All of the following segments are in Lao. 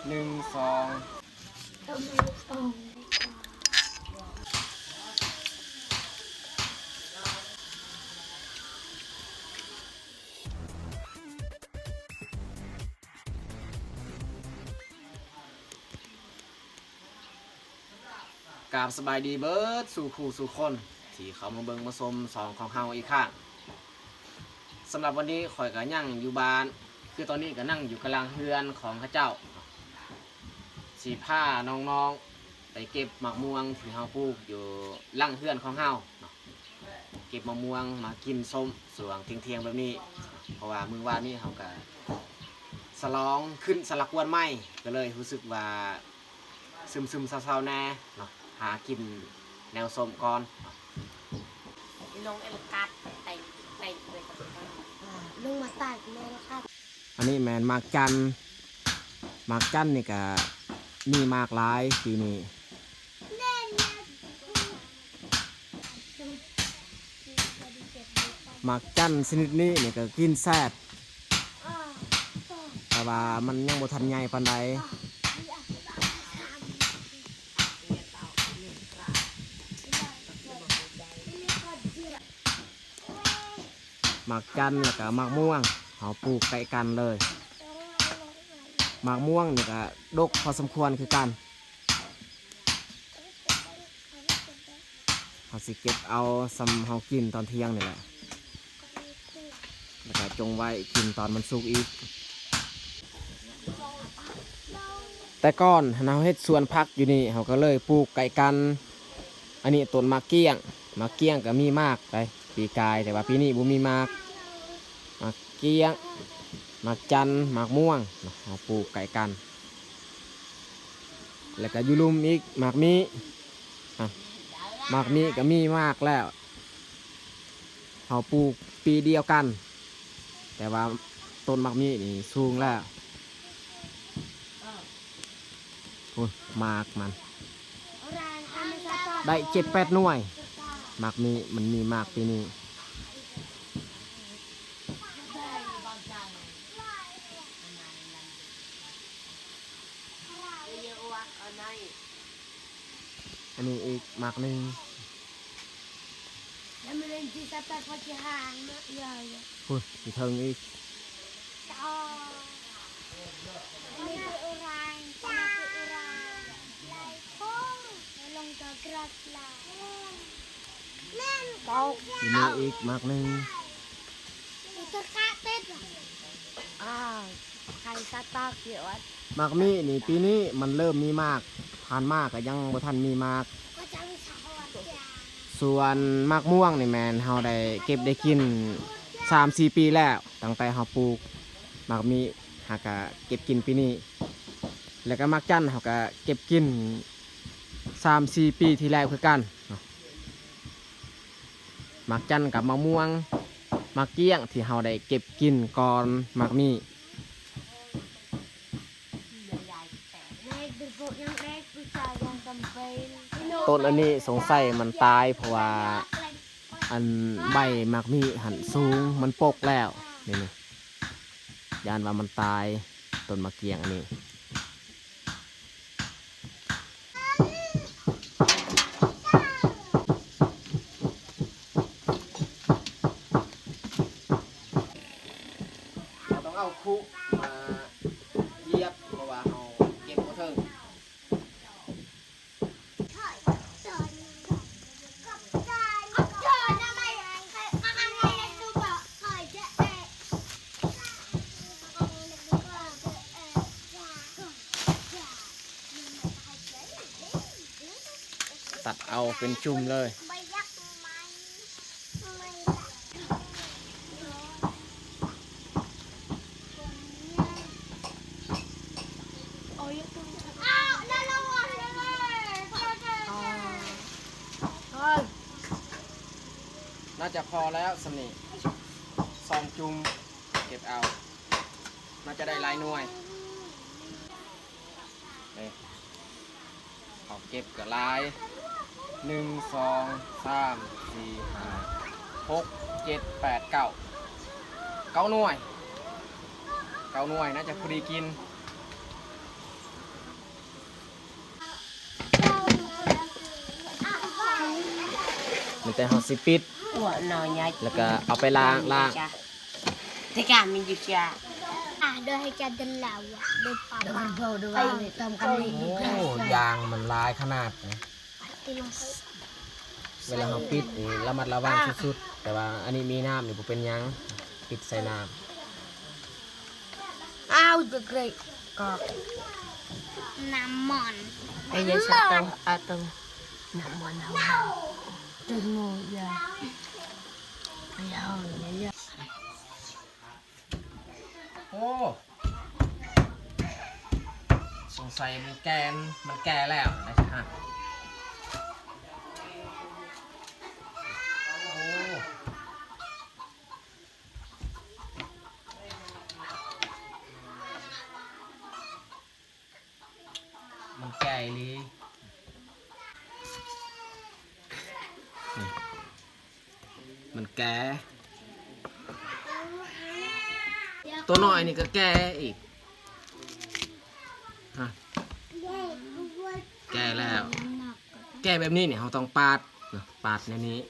ໜຶ່ງ ສອງ ກາບສະບາຍດີເບີດສູ່ຄູ່ສູ່ຄົນ ທີ່ເຂົ້າມາເບິ່ງມາຊົມຊ່ອງຂອງເຮົາອີກຄັ້ງ. ສຳລັບວັນນີ້ຂ້ອຍກໍຍັງຢູ່ບ້ານ ຄືຕອນນີ້ກໍນັ່ງຢູ່ກາງຫຼັງເຮືອນຂອງເຂົາເຈົ້າ ຊິພານ້ອງໆໄປເກັບໝາກມ່ວງທີ່ເຮົາປູກຢູ່ຫຼັງເຮືອນຂອງເຮົາເນາະ. ເກັບໝາກມ່ວງມາກິນຊົມຊ່ວງທ່ຽງໆແບບນີ້ ເພາະວ່າມື້ວານນີ້ເຮົາກະສະຫຼອງຂຶ້ນສະລະກວນໃໝ່ ກໍເລີຍຮູ້ສຶກວ່າຊຶມໆເຊົາໆແດ່ເນາະ ຫາກິນແນວຊົມກ່ອນ. ລົງມາຕາຍແມ່ນຄັບ. ອັນນີ້ແມ່ນໝາກຈັນ ໝາກຈັນນີ້ກະມີໝາກຫຼາຍປີນີ້. ໝາກຈັນຊະນິດນີ້ນີ້ກໍກິນແຊບ ແຕ່ວ່າມັນຍັງບໍ່ທັນໃຫຍ່ປານໃດ. ໝາກຈັນ ແລ້ວກໍໝາກມ່ວງ ເຮົາປູກໃກ້ກັນເລີຍ. ໝາກມ່ວງນີ້ກໍດົກພໍສົມຄວນຄືກັນ. ເຮົາຊິເກັບເອົາສ່ຳເຮົາກິນຕອນທ່ຽງນີ້ແຫຼະ ແລ້ວກໍຈົ່ງໄວ້ກິນຕອນມັນສຸກອີກ. ແຕ່ກ່ອນຫັ້ນເຮົາເຮັດສວນຜັກຢູ່ນີ້ ເຮົາກໍເລີຍປູກໃກ້ກັນ. ອັນນີ້ຕົ້ນໝາກກ້ຽງ ໝາກກ້ຽງກໍມີໝາກໄດ໋ ປີກາຍ ແຕ່ວ່າປີນີ້ບໍ່ມີໝາກ. ໝາກກ້ຽງ ໝາກຈັນ ໝາກມ່ວງ ເຮົາປູກໃກ້ກັນ. ແລ້ວກໍຢູ່ລຸ່ມອີກໝາກມີ້ ອະ ໝາກມີ້ກໍມີໝາກແລ້ວ ເຮົາປູກປີດຽວກັນ ແຕ່ວ່າຕົ້ນໝາກມີ້ນີ້ສູງແລ້ວ. ໂອ້ຍ ໝາກມັນໄດ້ເຈັດແປດໜ່ວຍ. ໝາກມີ້ ມັນມີໝາກປີນີ້. ອັນນີ້ອີກໝາກໜຶ່ງ ພຸ້ນ ຢູ່ເທິງອີກ. ຢູ່ນີ້ອີກໝາກໜຶ່ງ. ໝາກມີ້ນີ້ປີນີ້ມັນເລີ່ມມີໝາກ ຜ່ານມາກໍຍັງບໍ່ທັນມີໝາກ. ສ່ວນໝາກມ່ວງນີ້ແມ່ນເຮົາໄດ້ເກັບໄດ້ກິນສາມສີ່ປີແລ້ວ ຕັ້ງແຕ່ເຮົາປູກໝາກມີ້ ຫາກະເກັບກິນປີນີ້ ແລ້ວກະໝາກຈັນເຮົາກະເກັບກິນສາມສີ່ປີທີ່ແລ້ວຄືກັນ. ໝາກຈັນກັບໝາກມ່ວງ ໝາກກ້ຽງທີ່ເຮົາໄດ້ເກັບກິນກ່ອນໝາກມີ້. ຕົ້ນອັນນີ້ສົງໄສມັນຕາຍ ເພາະວ່າອັນໃບໝາກມີ້ຫັ້ນສູງ ມັນປົກແລ້ວ ນີ້ ນີ້ ຢ້ານວ່າມັນຕາຍ ຕົ້ນໝາກກ້ຽງອັນນີ້. ເຮົາຕ້ອງເອົາຄຸມາຢຽບ ເພາະວ່າເຮົາເກັບບໍ່ເຖິງ. ຕັດເອົາເປັນຈຸ່ມເລີຍ. ໜ້າຈະພໍແລ້ວສ່ຳນີ້ ສອງຈຸ່ມ ເກັບເອົາ ໜ້າຈະໄດ້ຫຼາຍໜ່ວຍ. ເອີ ເຮົາເກັບກໍຫຼາຍ ໜຶ່ງ ສອງ ສາມ ສີ່ ຫ້າ ຫົກ ເຈັດ ແປດ ເກົ້າ ເກົ້າໜ່ວຍ ເກົ້າໜ່ວຍ ໜ້າຈະພໍດີກິນ. ແຕ່ເຮົາຊິປິດ ອ້ວນໜໍ່ໃຫຍ່ ແລ້ວກໍເອົາໄປລ້າງ ລ້າງ ແຕ່ກະມີຢູ່ຈ້າ ອ່າ ໂດຍໃຫ້ຈະເດີນລາວ ໂດຍປາປາ ໂດຍ ໂອ້ ຢາງມັນຫຼາຍຂະໜາດ. ເວລາເຮົາປິດນີ້ລະມັດລະວັງສຸດໆ ແຕ່ວ່າອັນນີ້ມີນ້ຳນີ້ບໍ່ເປັນຫຍັງ ປິດໃສ່ນ້ຳ. ອ້າວ ຈະເກຣະກອກ ນ້ຳມັນ ໄອ້ຍາສະເຕົາ ອາຕົງ ນ້ຳມັນເຮົາ ເຕັງໂມຍາ ໄອ້ເຮົາຍາ ໂອ້ ສົງໄສມັນແກ່ ມັນແກ່ແລ້ວນະ ໂອ້. ມັນແກ່ອີ່ຫຼີ ນີ້ ມັນແກ່ ຕົວນ້ອຍນີ້ກໍແກ່ອີກ ຮະ ແກ່ແລ້ວ ແກ່ແບບນີ້ນີ້ ເຮົາຕ້ອງປາດເນາະ ປາດແນວນີ້.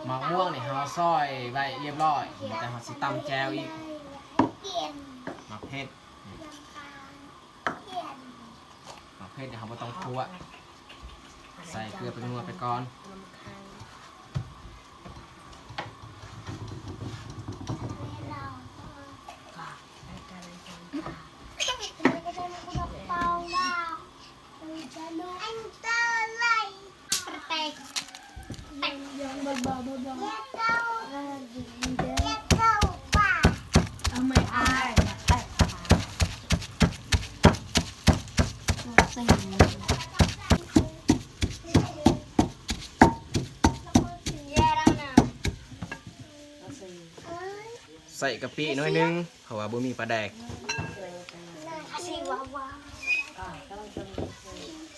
ໝາກມ່ວງນີ້ເຮົາຊອຍໄວ້ລຽບຮ້ອຍ ແຕ່ເຮົາຊິຕຳແຈ່ວອີກ ໝາກເຜັດ ໝາກເຜັດນີ້ເຮົາບໍ່ຕ້ອງຂົ້ວ ໃສ່ເກືອເປັນນົວໄປກ່ອນ. ໃສ່ກະປິໜ້ອຍໜຶ່ງ ເພາະວ່າບໍ່ມີປາແດກ.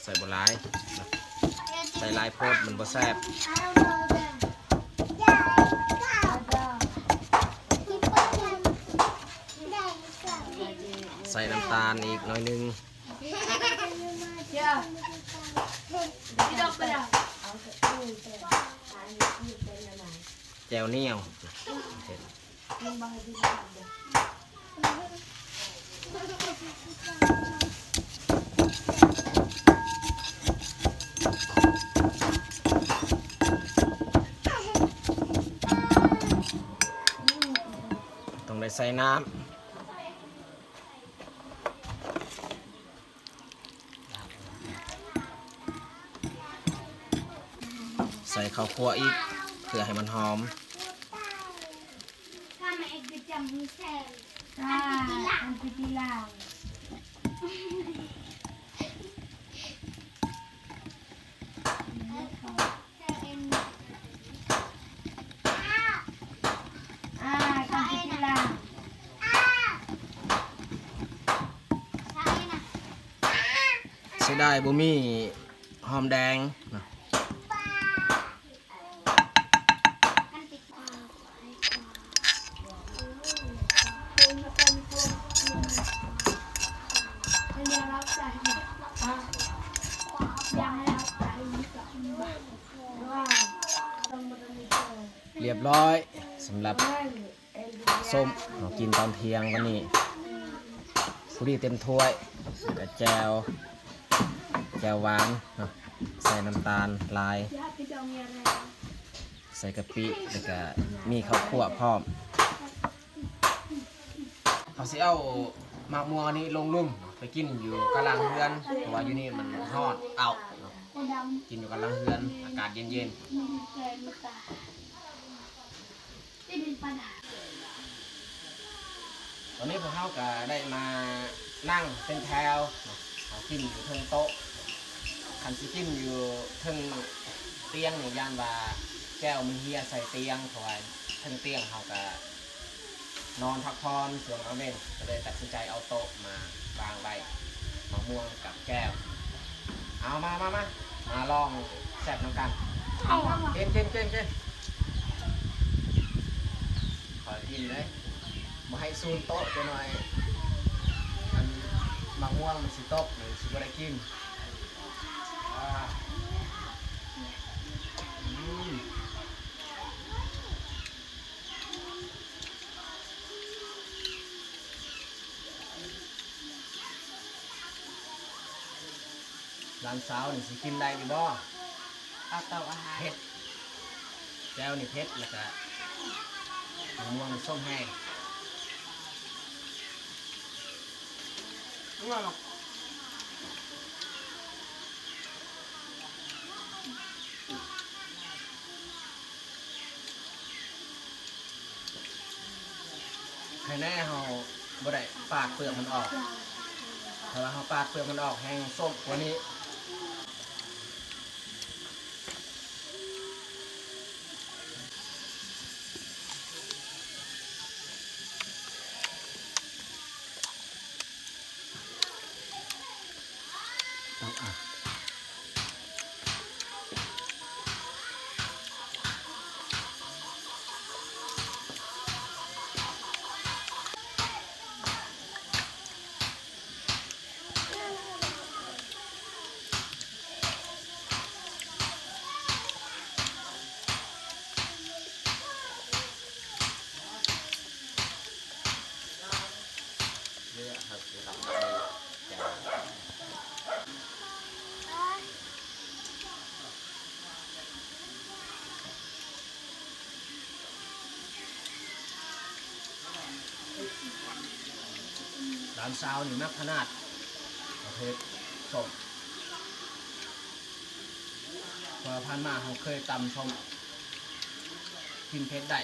ໃສ່ບໍ່ຫຼາຍ ໃສ່ຫຼາຍໂພດມັນບໍ່ແຊບ. ໃສ່ນ້ຳຕານອີກໜ້ອຍໜຶ່ງ. ແຈ່ວໜຽວ ຕ້ອງໄດ້ໃສ່ນ້ຳ. ໃສ່ເຂົ້າຂົ້ວອີກ ເພື່ອໃຫ້ມັນຫອມ. ເສຍດາຍບໍ່ມີຫອມແດງເນາະ. ລຽບຮ້ອຍສຳລັບ ສົ້ມ ເຮົາກິນຕອນທ່ຽງວັນນີ້ ພໍດີເຕັມຖ້ວຍ ແລ້ວກະແຈ່ວ ແຈ່ວຫວານເນາະ ໃສ່ນ້ຳຕານຫຼາຍ ໃສ່ກະປິ ແລ້ວກະມີເຂົ້າຂົ້ວພ້ອມ. ເຮົາຊິເອົາໝາກມ່ວງອັນນີ້ລົງລຸ່ມໄປກິນຢູ່ກາງຫຼັງເຮືອນ ເພາະວ່າຢູ່ນີ້ມັນຮ້ອນເອົ້າເນາະ ກິນຢູ່ກາງຫຼັງເຮືອນ ອາກາດເຢັນໆ. ຕອນນີ້ພວກເຮົາກະໄດ້ມານັ່ງເປັນແຖວເນາະ ເຮົາກິນຢູ່ເທິງໂຕະ ຄັນຊິກິນຢູ່ເທິງຕຽງນີ້ ຢ້ານວ່າແກ້ວມັນເຮຍໃສ່ຕຽງ ເພາະວ່າເທິງຕຽງເຮົາກະ ນອນພັກຜ່ອນຊ່ວງກາງເວັນ ກະເລີຍຕັດສິນໃຈເອົາໂຕະມາວາງໄວ້ ໝາກມ່ວງກັບແຈ່ວ. ເອົາ ມາ ມາ ມາ ມາລອງແຊບນຳກັນ. ກິນ ກິນ ກິນ ກິນ ຂໍກິນເລີຍ ບໍ່ໃຫ້ສູນໂຕະຈັກໜ້ອຍ ອັນໝາກມ່ວງມັນຊິຕົກ ມັນຊິບໍ່ໄດ້ກິນ. ອາ ອືມ. ຫຼານສາວນີ້ຊິກິນໄດ້ຢູ່ບໍ່? ອາໂຕອາຫານ ເຜັດ ແຈ່ວນີ້ເຜັດ ແລ້ວກະໝາກມ່ວງນີ້ສົ້ມແຮງ. ໄຄແນ່ເຮົາບໍ່ໄດ້ປາດເປືອກມັນອອກ ຖ້າວ່າເຮົາປາດເປືອກມັນອອກແຮ່ງສົ້ມກວ່ານີ້. ເອົາ ອ່ະ ຫຼານສາວນີ້ມັກຂະໜາດ ປະເພດສົ້ມ ເພາະວ່າຜ່ານມາເຮົາເຄີຍຕຳສົ້ມ ກິນເຜັດໄດ້.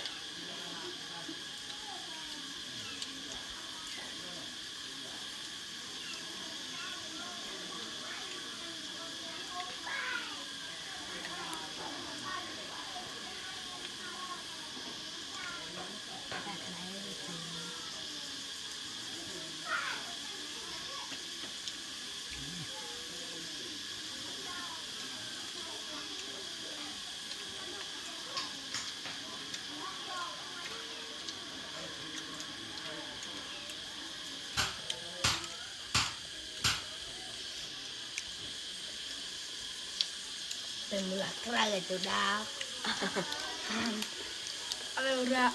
Tengok lah kerai tu dah. Apa urak?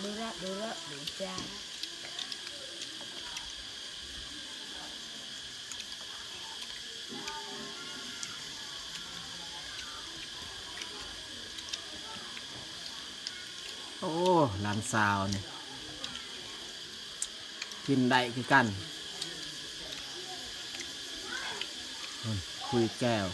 Durak, durak, bujang. ໂອ້ ຫຼານສາວນີ້ ກິນໄດ້ຄືກັນ. ພຸ້ນ ຄຸຍແກ້ວ.